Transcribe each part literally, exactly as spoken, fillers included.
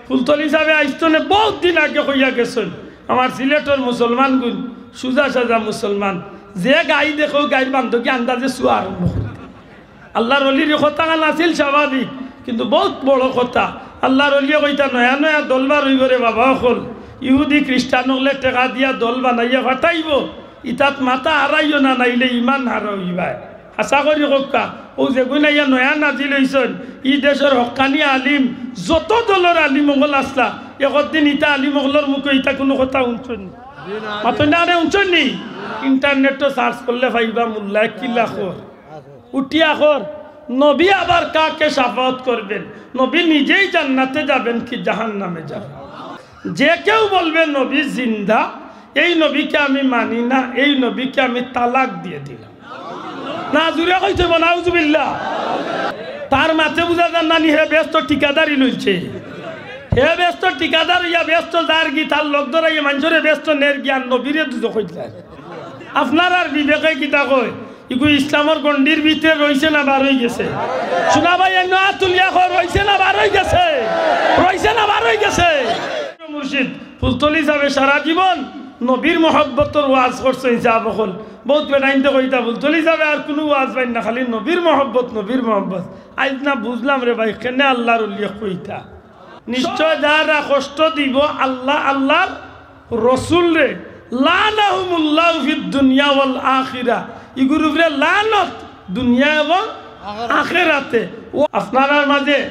ফুলতলি সাবে আইস্তনে বউত দিন আগে কইয়া গেছইন, আমার সিলেটর মুসলমানগুইন সুজা সাজা মুসলমান, যে গাই দেখো গাইর বান্দকি আন্দাজে চুয়া আরম্ভ করে। আল্লার অলির কথা খান আছিল স্বাভাবিক, কিন্তু বউত বড় কথা। আল্লার অলিয়ে কইতা, নয়া নয়া দল বার অইবো রে বাবা অকল, ইহুদি খ্রিস্টান অকলে টেকা দিয়া দল বানাইয়া ফাটাইবো, ইতাত মাথা হারাইও না, নাইলে ইমান হারা অইবায়। আশা করি কউক্কা, অউ যেগুইন আইয়া নয়া নাজিল অইছইন, ই দেশর হক্কানি আলিম, যত দলর আলিম অকল আছলা, একদিন ইতা আলিম অকলর মুখে ইতা কুনু কথা হুনছইন নি? মাতইন না রে, হুনছইন নি? ইন্টারনেটো সার্চ করলে পাইবা, মোল্লায় কিলা কর, উঠিয়া কর, নবী আবার কাকে শাফাআত করবেন, নবী নিজেই জান্নাতে যাবেন কি জাহান্নামে যাবেন। যে কেউ বলবে নবী জিন্দা, এই নবীকে আমি মানি না, এই নবীকে আমি তালাক দিয়ে দিলাম। না, জুরে কইতে অইবো, নাউজুবিল্লাহ। তার মাতে বুঝা যার না নি, হে বেহেস্তর ঠিকাদারি লইছে। হে বেহেস্তর ঠিকাদার অইয়া বেহেস্তো যারগি, তার লগ ধরাইয়া মানষরে বেহেস্তো নেরগি, আর নবীরে দুজখো দিলায়। আপনারার বিবেকে কিতা কয়? ইগু ইসলামর গণ্ডির ভিতরে রইছে না বার অইগেছে? সোনা ভাই, এনো আত তুলিয়া কও, রইছে না বার অইগেছে? রইছে না বার অইগেছে? মুর্শিদ ফুলতলি সাবে সারা জীবন নবীর মহব্বতর ওয়াজ করছইন সাব অকল। বউত বেটাইন্তে কইতা ফুলতলি সাবে আর কুনু ওয়াজ পাইন না, খালি নবীর মহব্বত, নবীর মহব্বত। আইজ না বুঝলাম রে ভাই, কেনে আল্লার অলিয়ে কইতা। নিশ্চয় যারা কষ্ট দিবো আল্লাহ, আল্লার রসুলরে, লানাহুমুল্লাহু ফিদ দুনিয়া ওয়াল আখিরা, ইগুর উপরে লানত দুনিয়া এবং আখেরাতে। ও আপনারার মাঝে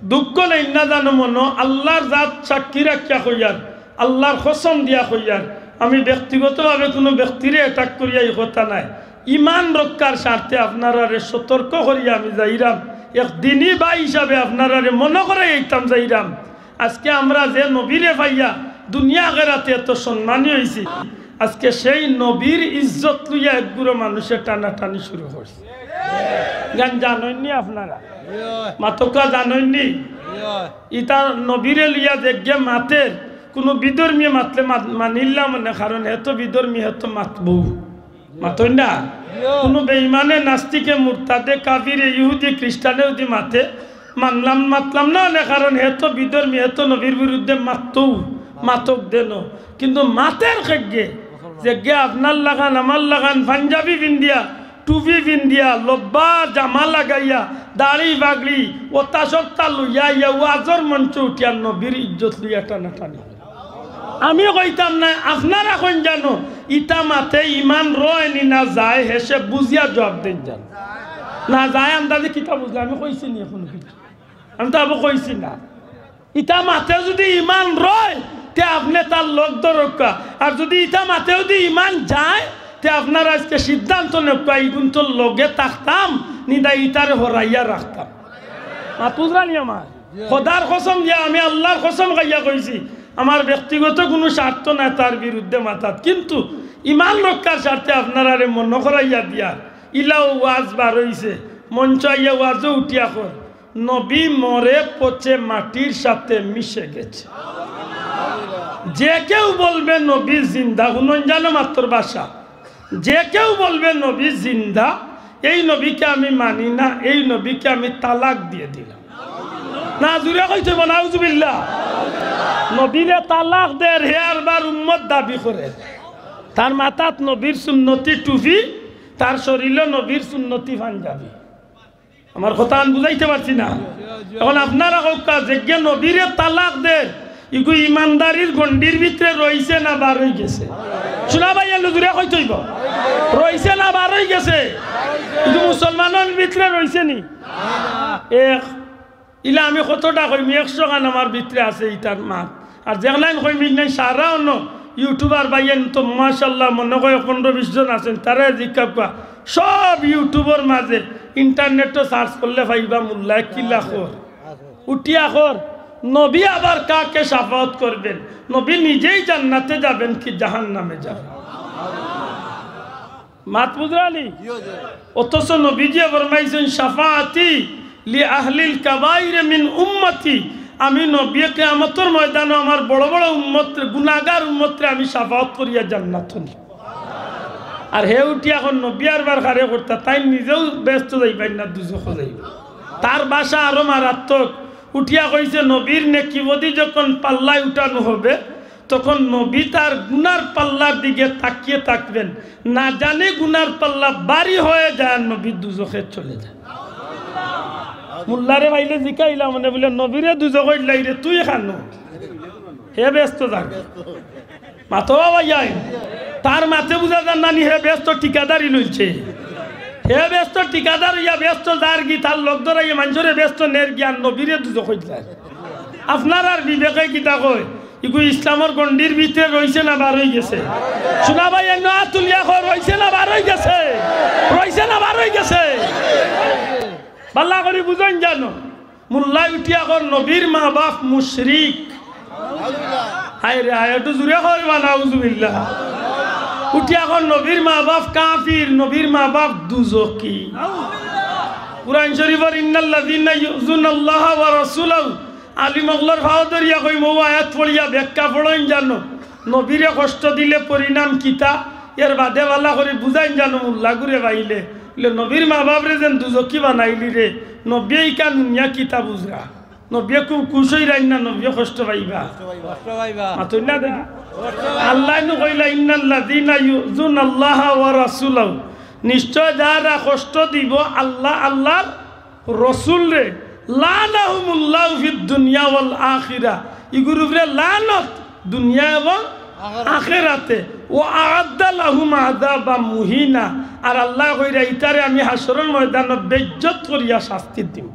দুঃখ নেই না জানো মনো, আল্লার জাত সাক্ষী রাখিয়া কইয়ার, আল্লার কসম দিয়া কইয়ার, আমি ব্যক্তিগতভাবে কুনু ব্যক্তিরে attack করিয়া ই কথা নায়। ইমান রক্ষার স্বার্থে আপনারারে সতর্ক করিয়া আমি যাইরাম, এক দিনী ভাই হিসাবে আপনারারে মনো করাইতাম যাইরাম। আজকে আমরা যে নবীরে পাইয়া দুনিয়া আখেরাতে এত সম্মানী অইছি, আজকে সেই নবীর ইজ্জত লইয়া একগুলো মানুষে টানাটানি শুরু করছে। গান জানইন নি আপনারা? মাতউক্কা জানইন নি? ইতা নবীরে লইয়া যেগিয়ে মাতের, কুনু বিধর্মীয়ে মাতলে মাত-, মানিল্লা মনে, কারণ হে তো বিধর্মী, হে তো মাতবো। মাতইন না? কুনু বেঈমানে, নাস্তিকে, মুরতাদে, কাফিরে, ইহুদি, খ্রিস্টানে যদি মাতে, মানলাম, মাতলাম না অনে, কারণ হে তো বিধর্মী, হে তো নবীর বিরুদ্ধে মাততউ, মাতউক দেন। কিন্তু মাতের কেগে, যেগিয়ে আপনার লাখান, আমার লাখান, পাঞ্জাবি পিন্দিয়া, টুপি পিন্দিয়া, লব্বা জামা লাগাইয়া, দাড়ি পাগড়ি, ওতা সত্তা লইয়া আইয়া ওয়াজর মঞ্চো উঠিয়া নবীর ইজ্জত লইয়া টানাটানি। আমি কইতাম নায়, আপনারা কইন জানো, ইতা মাতে ইমান রয় নি না যায়, হেষে বুঝিয়া জুয়াপ দেইন জানো। না যায় আন্দাজে কিতা বুঝলা, আমি কইছি নি কুনু কিছু? আমি তো আবু কইছি না। ইতা মাতে যদি ইমান রয়, তে আপনে তার লগ ধরউক্কা। আর যদি ইতা মাতে যদি ইমান যায়, তে আপনারা আজকে সিদ্ধান্ত নেউক্কা, ইগুইন্তর লগে থাকতাম, নি দা ইতারে হরাইয়া রাখতাম। মাত বুঝরা নি আমার? খোদার কসম দিয়া, আমি আল্লার কসম খাইয়া কইছি, আমার ব্যক্তিগত কুনু স্বার্থ নাই তার বিরুদ্ধে মাতাত, কিন্তু ইমান রক্ষার স্বার্থে আপনারারে মনো করাইয়া দিয়া, ইলাও ওয়াজ বার অইছে, মঞ্চো আইয়া ওয়াজো উঠিয়া কয়, নবী মরে পচে মাটির সাথে মিশে গেছে। যে কেউ বলবে নবী জিন্দা, হুনইন জানো মাতর ভাষা, যে কেউ বলবে নবী জিন্দা, এই নবীকে আমি মানি না, এই নবীকে আমি তালাক দিয়ে দিলাম। না, জুরে কইতে অইবো, নাউজুবিল্লাহ। নবীরে তালাক দের, হে আরবার উম্মত দাবি করের। তার মাথাত নবীর সুন্নতি টুপি, তার শরীলো নবীর সুন্নতি পাঞ্জাবি। আমার কথা আমি বুঝাইতে পারছি না? এখন আপনারা কউক্কা, যেগিয়ে নবীরে তালাক দের, ইগু ইমানদারির গণ্ডির ভিতরে রইছে না বার অইগেছে? সোনা ভাই, এনো জুরে কইতে অইবো, রইছে না বার অইগেছে? ইগু মুসলমানর ভিতরে রইছে নি? এক, ইলা আমি কতটা কইমু, একশো খান আমার ভিতরে আছে ইতার মাত। আর যেগলাইন কইমু, ইগলাইন সারা অন্য YouTuber ভাইয়াইন তো মাশাআল্লাহ মনো কয় পনরো বিশ জন আছইন, তারারে জিকাউক্কা। সব YouTubeর মাঝে, ইন্টারনেটো search করলে পাইবা মোল্লায় কিলা কর। উঠিয়া কর, নবী আবার কাকে শাফাআত করবেন? নবী নিজেই জান্নাতে যাবেন কি জাহান্নামে যাবেন? মাত বুঝরা নি? অথচ নবীজিয়ে ফরমাইছইন, "শাফাআতি লি আহলিল কাবাইর মিন উম্মতি।" আমি নবীয়ে কিয়ামতর ময়দানো আমার বড় বড় উম্মতরে, গুনাগার উম্মতরে আমি শাফাআত করিয়া জান্নাতো নিমু। আর হে উঠি এখন নবী আরবার কারে করতা, তাইন নিজেও বেহেস্তো যাইবা না দুজখো যাইবা। তার ভাষা আরো মারাত্মক। উঠিয়া কইছে, নবীর নেকিবদি যখন পাল্লায় উঠানো হবে, তখন নবী তার গুনার পাল্লার দিকে তাকিয়ে থাকবেন। না জানি গুনার পাল্লা ভারী হয়ে যায় আর নবী দুজখে চলে যায়। মোল্লারে পাইলে জিকাইলা, মনে বলে, "নবীরে দুজখো দিলাই রে, তুই খানো?" হে বেহেস্তো যার। মাতো বাবা ইয়াই। তার মাতে বুঝা যার না নি, হে বেহেস্তো ঠিকাদারি লইছে। হে বেহেস্তো ঠিকাদার ইয়া বেহেস্তো যার গি, তার লগ ধরাইয়া মানষরে বেহেস্তো নের গি, আর নবীরে দুজখো দিলাই। আপনারার বিবেকে কিতা কয়? ইগু ইসলামর গণ্ডির ভিতরে রইছে না বার অই গেছে? শোনা ভাই, এমন আত তুলিয়া কয়, রইছে না বার অই গেছে? রইছে না বার অই গেছে? ভালা করি বুঝইন জানো, মোল্লায় উঠিয়া কর নবীর মা বাপ মুশরিক। হায় রে হায়, একটু জুরে কর বা নাউজুবিল্লাহ। উঠিয়া কর নবীর মা বাপ কাফির, নবীর মা বাপ দুজখি। কুরআন শরীফর ইন্নাল্লাযীনা ইউযুনাল্লাহা ওয়া রাসূলাহু, আলিম অকলর ফাও ধরিয়া কইমু, অউ আয়াত পড়িয়া ব্যাখ্যা পড়ইন জানো। নবীরে কষ্ট দিলে পরিণাম কিতা? এর বাদে ভালা করি বুঝাইন জানো, মোল্লাগুরে পাইলে। বলে, নবীর মা বাপরে যেন দুজখি বানাইলি রে, নবীয়ে ইখান হুনিয়া কিতা বুঝরা? নবীয়ে খুব খুশ অইরাইন না, নবীয়ে কষ্ট পাইবা? কষ্ট পাইবা। মাতইন না দেখি। আল্লায় নু কইলা, ইন্নাল্লাযীনা ইউযুনাল্লাহা ওয়া রাসূলাহু, নিশ্চয় যারা কষ্ট দিব আল্লাহ, আল্লাহর রসুলরে, লাআনাহুমুল্লাহু ফিদ দুনিয়া ওয়াল আখিরা, ইগুর উপরে লানত দুনিয়া এবং আখেরাতে। আখেরাতে। ওয়া আ'আদ্দা লাহুম আযাবাম মুহিনা, আর আল্লায় কইরা, ইতারে আমি হাশরর ময়দানো বেইজ্জত করিয়া শাস্তি দিমু।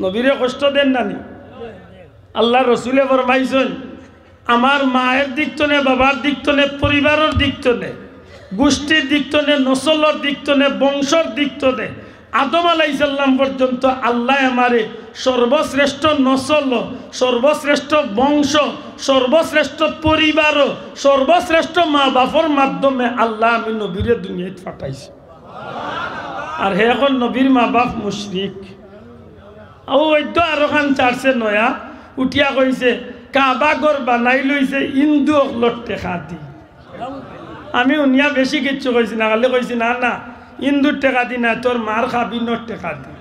নবীরে কষ্ট দেন না নি? আল্লাহর রসুলে ফরমাইছইন, আমার মায়ের দিক তনে, বাবার দিক তনে, পরিবারর দিক তনে, গোষ্ঠীর দিক তনে, নসলর দিক তনে, বংশর দিক তনে, আদম আলাইহিস সালাম পর্যন্ত আল্লায় আমারে সর্বশ্রেষ্ঠ নসল, সর্বশ্রেষ্ঠ বংশ, সর্বশ্রেষ্ঠ পরিবার, সর্বশ্রেষ্ঠ মা বাপর মাধ্যমে আল্লায় আমি নবীরে দুনিয়াত পাঠাইছি। আর হে অখন নবীর মা বাপ মুশরিক। অউ অইদ্য আরোখান ছাড়ছে নয়া, উঠিয়া কইছে, কাবা ঘর বানাইল অইছে হিন্দু অকলর টেকা দি। আমি হুনিয়া বেশি কিচ্ছু কইছি না, খালি কইছি, না, না, হিন্দুর টেকা দি না, তোর মার কাবিনর টেকা দি।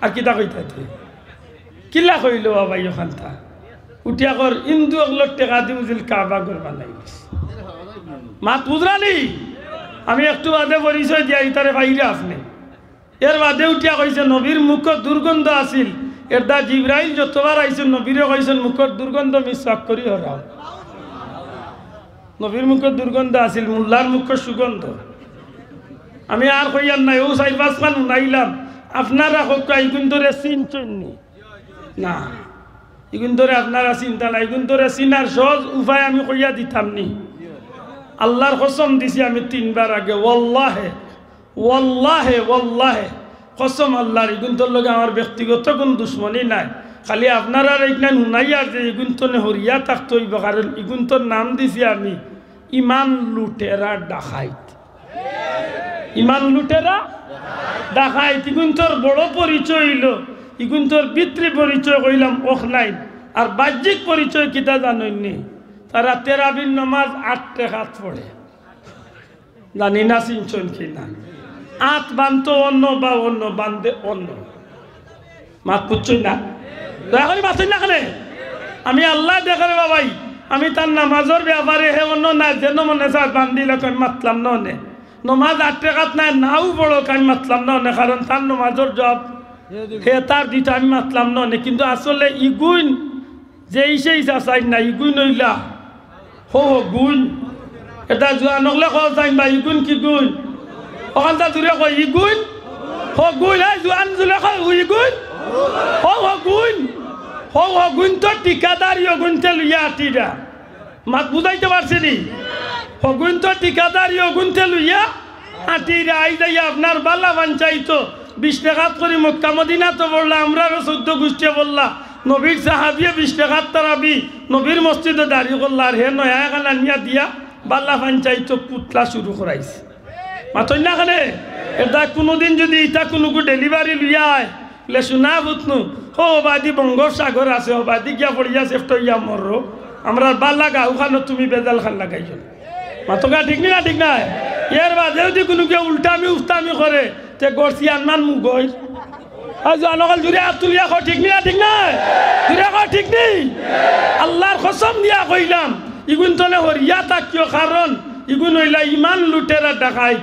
আর কিতা কইতা তুই? কিলা কইলো বাবা অখানতা? উঠিয়া কর, হিন্দু অকলর টেকা দি বুঝিল কাবা ঘর বানাইলিছে। মাত বুঝরা নি? আমি একটু বাদে পরিচয় দিয়া ইতারে পাইরা আপনে। এর বাদে উঠিয়া কইছে, নবীর মুখো দুর্গন্ধ আছিল। এরদা জিব্রাইল যতবার আইছইন, নবীরে কইছইন, মুখর দুর্গন্ধ মিসওয়াক করি হরাও। নবীর মুখো দুর্গন্ধ আছিল, মোল্লার মুখো সুগন্ধ। আমি আর কইয়ার নায়, অউ চাইর পাঁচখান হুনাইলাম। আপনারা কউক্কা, ইগুইন্তরে চিনছইন নি? না, ইগুইন্তরে আপনারা চিনতা না, ইগুইন্তরে চিনার সহজ উপায় আমি কইয়া দিতাম নি। আল্লাহর কসম দিছি আমি তিনবার আগে, ওয়াল্লাহে, ওয়াল্লাহে, ওয়াল্লাহে, কসম আল্লাহর, ইগুইন্তর লগে আমার ব্যক্তিগত কুনু দুশমনি নাই। খালি আপনারারে ইখান হুনাইয়ার যে ইগুইন্তনে হরিয়া থাকতো অইবো, কারণ ইগুইন্তর নাম দিছি আমি ইমান লুটেরা ডাকাইত। ইমান লুটেরা ডাকাইত। ইগুইন্তর বড় পরিচয় অইলো, ইগুইন্তর ভিতরি পরিচয় কইলাম অখনাইন। আর বাহ্যিক পরিচয় কিতা জানইন নি? তারা তেরাবির নমাজ আট রেকাত পড়ে। জানি না চিনছইন কি না। আত বানতো অন্য বা অন্য বান্দে অন্য। মাত বুঝছইন না? দয়া করি মাতইন না কেনে? আমি আল্লায় দেখে রে বাবাই, আমি তার নামাজর ব্যাপারে হে অন্য না, যেন মনে চায় বান্দিলে আমি মাতলাম না অনে। নমাজ আট রেকাত নায়, নাও বড় আমি মাতলাম না অনে, কারণ তার নমাজর জবাব হে তার দিতো, আমি মাতলাম না অনে। কিন্তু আসলে ইগুইন যেই সেই চাচাইন না, ইগুইন অইলা। হউ হগুইন। এটা জুয়ান অকলে কও চাইন বা, ইগুইন কিগুইন? অখানতা জুরে কও, ইগুইন? হগুইন, এই জুয়ান জুরে কও, ইগুইন? হউ হগুইন। হউ হগুইনতর ঠিকাদারি অগুইন্তে লইয়া আটিরা। মাত বুঝাইতে পারছি নি? হগুইন্তর ঠিকাদারি অগুইন্তে লইয়া আটিরা। আইজ আইয়া আপনার বালা পঞ্চাইতো বিশ রেকাত করি মক্কা মদিনাতো পড়লা, আমরারও চৌদ্দ গুষ্টিয়ে পড়লা, নবীর সাহাবিয়ে বিশ রেকাত তারাবি, নবীর মসজিদো দাড়ি করলা, আর হে নয়া এখান আনিয়া দিয়া বালা পঞ্চাইতো পুতলা শুরু করাইছে। মাতইন না কেনে? এটা কুনুদিন যুদি ইতা কুনুগু delivery লইয়া আয়, লে শুনা ফুতনু, হউ বাদি বঙ্গোপসাগর আছে, হউ বাদি গিয়া পড়িয়া সেফট অইয়া মরো। আমরার বালা গাউখানো তুমি বেজাল খান লাগাইও। মাতকা ঠিক নি না ঠিক নায়? এর বাদে যুদি কুনুগিয়ে উল্টামি উস্তামি করে, তে গড়ছি আনমান মুগই। আর জোয়ান অকল জুরে আত তুলিয়া কও, ঠিক নি না ঠিক নায়? জুরে কও, ঠিক নি? আল্লার কসম দিয়া কইলাম, ইগুন তনে হরিয়া থাকিও, কারণ ইগুন অইলা ইমান লুটেরা ডাকাইত।